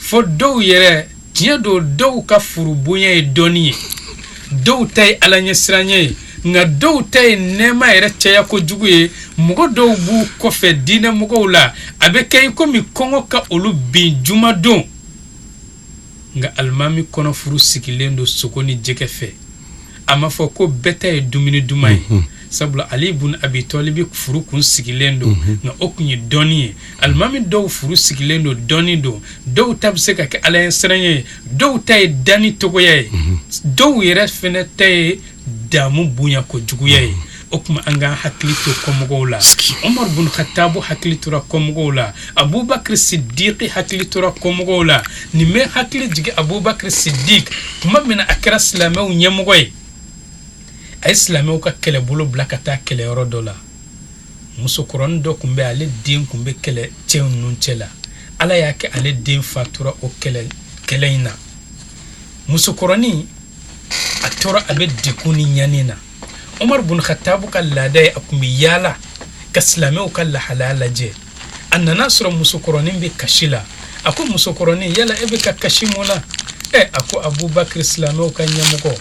S3: fɔ dɔw yɛrɛ. Tiɲɛ don, dɔw ka furu bonya ye dɔɔni ye, dɔw ta ye Ala ɲɛsiranɲɛ ye, nka dɔw ta ye nɛɛma yɛrɛ caya kojugu ye. Mɔgɔ dɔw b'u kɔfɛ diinɛ mɔgɔw la, a bɛ kɛ i komi kɔngɔ ka olu bin jumadon. Nka alimami kɔnɔ furu sigilen don sogo ni jɛgɛ fɛ. A ma fɔ ko bɛɛ ta ye dumuni duman ye, sabula Ali bun Abi Tɔlibi furu kun sigilen don, nka o kun ye dɔɔni ye. Alimami dɔw furu sigilen don dɔɔni don. Dɔw ta bɛ se ka kɛ Ala ɲɛsiranɲɛ ye, dɔw ta ye danni togoya ye, dɔw yɛrɛ fɛnɛ ta ye damu bonya kojuguya ye. O tuma an k'an hakili to kɔmɔgɔw la. Umar bun Khattabu hakili tora kɔmɔgɔw la, Abubakar Siddiqi hakili tora kɔmɔgɔw la. Nin bɛ hakili jigin Abubakar Siddiq, tuma min na a kɛra silamɛw ɲɛmɔgɔ ye, a ye silamɛw ka kɛlɛbolo bila ka taa kɛlɛyɔrɔ dɔ la. Musokɔrɔnin dɔ tun bɛ, ale den tun bɛ kɛlɛ cɛw ninnu cɛ la. Ala y'a kɛ ale den fatura o kɛlɛ in na. Musokɔrɔnin a tora a bɛ dekun ni ɲani na. Umar bun Khattabu ka laada ye, a tun bɛ yaala ka ka silamɛw ka lahalaya lajɛ. A nana sɔrɔ musokɔrɔnin bɛ kasi la. A ko musokɔrɔnin, yala e bɛ ka kasi mun na? Ɛ, a ko Abubakar, silamɛw ka ɲɛmɔgɔ,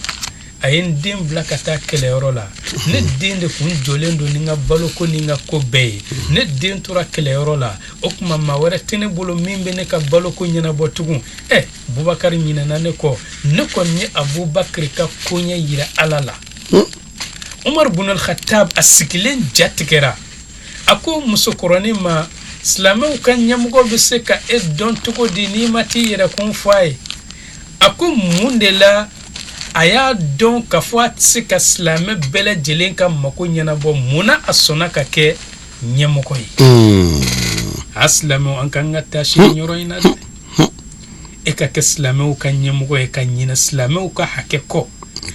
S3: a ye n den bila ka taa kɛlɛyɔrɔ la. Ne den de kun jɔlen don ni n ka baloko ni n ka ko bɛɛ ye. Ne den tora kɛlɛyɔrɔ la, o tuma maa wɛrɛ tɛ ne bolo min bɛ ne ka baloko ɲɛnabɔ tugun. Ɛ, Bubakari ɲinɛna ne kɔ. Ne kɔni ye Abubakari ka koɲɛ yira Ala la. Umar bin al-Khattab a sigilen ja tigɛra. A ko musokɔrɔnin ma, silamɛw ka ɲɛmɔgɔ bɛ se ka e dɔn cogo di n'i ma t'i yɛrɛkun fɔ a ye? A ko mun de la a y'a dɔn k'a fɔ a tɛ se ka silamɛ bɛɛ lajɛlen ka mako ɲɛnabɔ, mun na a sɔnna ka kɛ ɲɛmɔgɔ ye? A silamɛw, an k'an ka taasi nin yɔrɔ in na dɛ. E ka kɛ silamɛw ka ɲɛmɔgɔ ye ka ɲinɛ silamɛw ka hakɛ kɔ.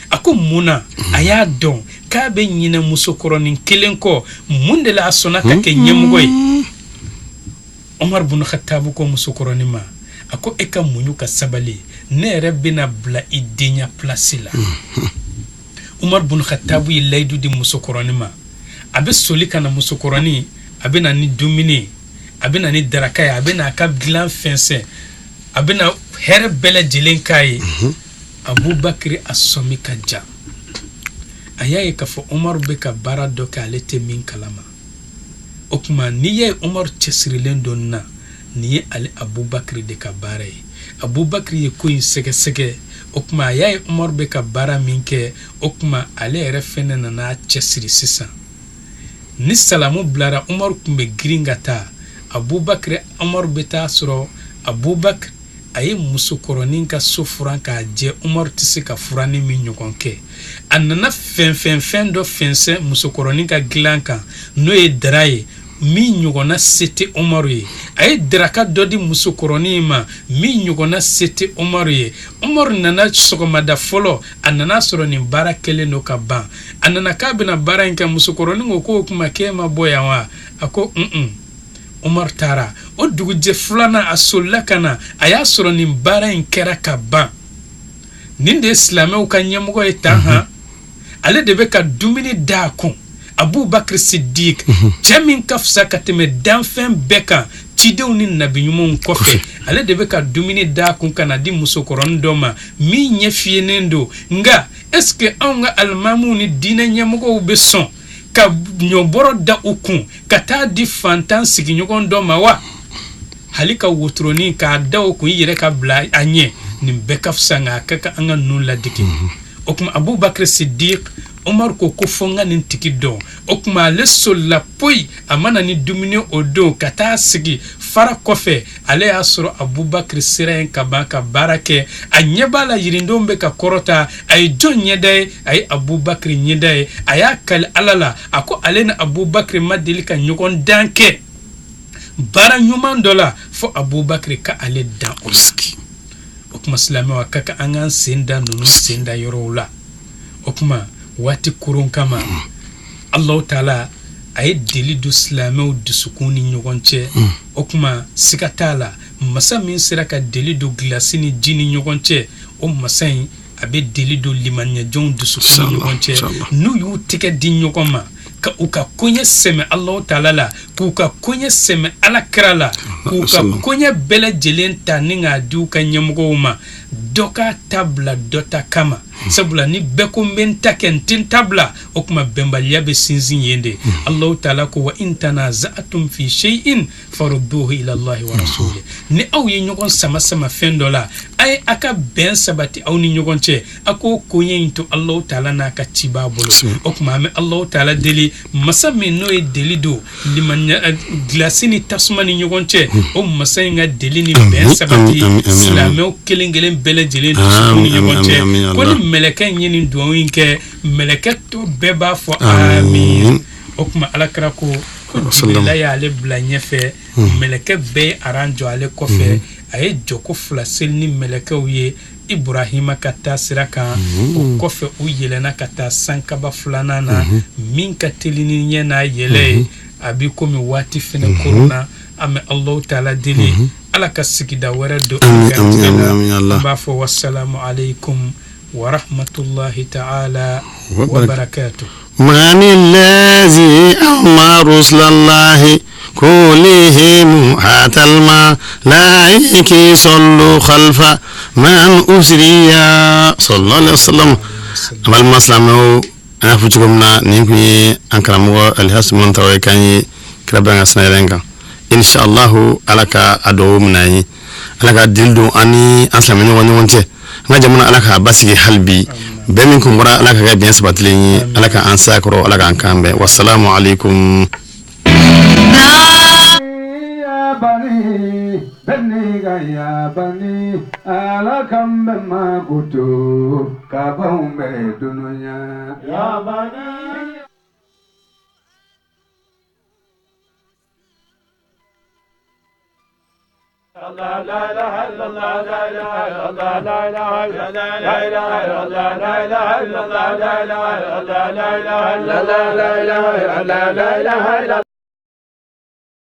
S3: A ko mun na a y'a dɔn k'a bɛ ɲinɛ musokɔrɔnin kelen kɔ, mun de la a sɔnna ka kɛ ɲɛmɔgɔ ye? Omar bin Khattab ko musokɔrɔnin ma, a ko e ka muɲu ka sabali, ne yɛrɛ bɛna bila i denya place la. Umar bin Khattab ye layidu di musokɔrɔnin ma. A bɛ soli ka na musokɔrɔnin, a bɛ na ni dumuni, a bɛ na ni daraka ye, a bɛ na a ka dilan fɛnsɛn, a bɛ na hɛrɛ bɛɛ lajɛlen k'a ye. Abubakar a sɔmi ka ja, a y'a ye k'a fɔ Umaru bɛ ka baara dɔ kɛ, ale tɛ min kalama. O tuma n'i y'a ye Umaru cɛsirilen don na, nin ye ale Abubakar de ka baara ye. Abubakar ye ko in sɛgɛsɛgɛ. O tuma a y'a ye Umaru bɛ ka baara min kɛ, o tuma ale yɛrɛ fɛnɛ nana a cɛsiri sisan. Ni salamu bilara, Umaru tun bɛ girin ka taa Abubakar. Umaru bɛ taa sɔrɔ Abubakar a ye musokɔrɔnin ka so furan k'a jɛ, Umaru tɛ se ka furanni min ɲɔgɔn kɛ. A nana fɛn fɛn dɔ fɛnsɛn musokɔrɔnin ka dilan kan, n'o ye dara ye, min ɲɔgɔnna se tɛ Umaru ye. A ye daraka dɔ di musokɔrɔnin ma, min ɲɔgɔnna se tɛ Umaru ye. Umaru nana sɔgɔmada fɔlɔ, a nana sɔrɔ nin baara kɛlen don ka ban. A nana k'a bɛna baara in kɛ. Musokɔrɔnin ko k'o tuma k'e ma bɔ yan wa? A ko un. Umaru taara. O dugujɛ filanan, a solila ka na, a y'a sɔrɔ nin baara in kɛra ka ban. Nin de ye silamɛw ka ɲɛmɔgɔ ye tan han, ale de bɛ ka dumuni d'a kun. Abubakar Sidik, cɛ min ka fisa ka tɛmɛ danfɛn bɛɛ kan cidenw ni nabi ɲumanw kɔfɛ, ale de bɛ ka dumuni d'a kun ka na di musokɔrɔnin dɔ ma min ɲɛ fiyennen don. Nka est ce que anw ka alimamuw ni diinɛ ɲɛmɔgɔw bɛ sɔn ka ɲɔbɔrɔ da u kun ka taa di fantan sigiɲɔgɔn dɔ ma wa? Hali ka wotoronin k'a da o kun i yɛrɛ ka bila a ɲɛ, nin bɛɛ ka fisa, nka a ka kan an ka ninnu ladege. O tuma Abubakar Sidik, Umaru ko ko fo n ka nin tigi dɔn. O tuma ale solila poyi, a ma na ni dumuni o don, ka taa sigi fara kɔfɛ. Ale y'a sɔrɔ Abubakar sera yen ka ban ka baara kɛ. A ɲɛ b'a la yirindenw bɛ ka kɔrɔta. A ye jɔn ɲɛda ye? A ye Abubakar ɲɛda ye. A y'a kali Ala la, a ko ale ni Abubakar ma deli ka ɲɔgɔn dan kɛ baara ɲuman dɔ la fo Abubakar ka ale dan o la. O tuma silamɛw, a ka kan an k'an sen da ninnu sen da yɔrɔw la. O tuma waati kurun kama, Alahu taala a ye deli don silamɛw dusukun ni ɲɔgɔn cɛ. O tuma siga t'a la, masa min sera ka deli don gilasi ni ji ni ɲɔgɔn cɛ, o masa in a bɛ deli don limaniyajɔnw dusukun ni ɲɔgɔn cɛ, n'u y'u tɛgɛ di ɲɔgɔn ma ka u ka koɲɛ sɛmɛ Alahu taala la, k'u ka koɲɛ sɛmɛ Ala kira la, k'u ka koɲɛ bɛɛ lajɛlen ta ni k'a di u ka ɲɛmɔgɔw ma, dɔ k'a ta bila dɔ ta kama. Sabula ni bɛɛ ko n bɛ n ta kɛ, n tɛ n ta bila, o tuma bɛnbaliya bɛ sinsin yen de. Alahu taala ko wa in tanaza'tum fi shay'in farudduhu ila Allahi wa rasuli. Ni aw ye ɲɔgɔn sama sama fɛn dɔ la, a ye a ka bɛn sabati aw ni ɲɔgɔn cɛ, a k'o koɲɛ in to Alahu taala n'a ka cibaa bolo. O tuma an bɛ Alahu taala deli, masa min n'o ye deli don limaniya gilasi ni tasuma ni ɲɔgɔn cɛ, o masa in ka deli ni bɛn sabati silamɛw kelen kelen bɛɛ lajɛlen dusukun ni ɲɔgɔn cɛ. Ko ni mɛlɛkɛ in ye nin dugawu in kɛ, mɛlɛkɛ tɔ bɛɛ b'a fɔ amin. O tuma Ala kira ko ko Jibirila y'ale bila ɲɛfɛ, mɛlɛkɛ bɛɛ ye aran jɔ ale kɔfɛ. A ye jɔko fila seli ni mɛlɛkɛw ye Iburahima ka taa sira kan. O kɔfɛ u yɛlɛnna ka taa sankaba filanan na, min ka teli ni ɲɛ n'a yɛlɛ ye. A bɛ komi waati fɛnɛ koronna. An bɛ Alahu taala deli, Ala ka sigida wɛrɛ don an garijɛgɛ la. An b'a fɔ wasalamu aleykum wa rahmatulahi taala wa barakatu.
S2: Manilɛ. الذي أما رسل الله كلهم حتى الملائكة صلوا خلف من أسري صلى الله عليه وسلم. Balima silamɛw, an y'a fɔ cogo min na, nin kun ye an karamɔgɔ Alhaji Sumani Tarawele kan ye kira bɛ an ka sina kan. Inshallahu, Ala ka a dugawu minɛ an ye, Ala ka deli don an ni an silamɛ ɲɔgɔn cɛ, an ka jamana Ala k'a basigi hali bi. Bɛn min kun bɔra, Ala ka kɛ bɛn sabatilen ye, Ala ka an saya kɔrɔ, Ala k'an kan bɛn. Wasalamu alaikum.
S1: Ala kan bɛ makoto ka baw bɛ dunuya.
S4: لا إله إلا الله لا إله إلا الله لا إله إلا الله لا إله إلا الله لا إله إلا الله لا إله إلا الله لا إله إلا الله لا إله إلا الله لا إله إلا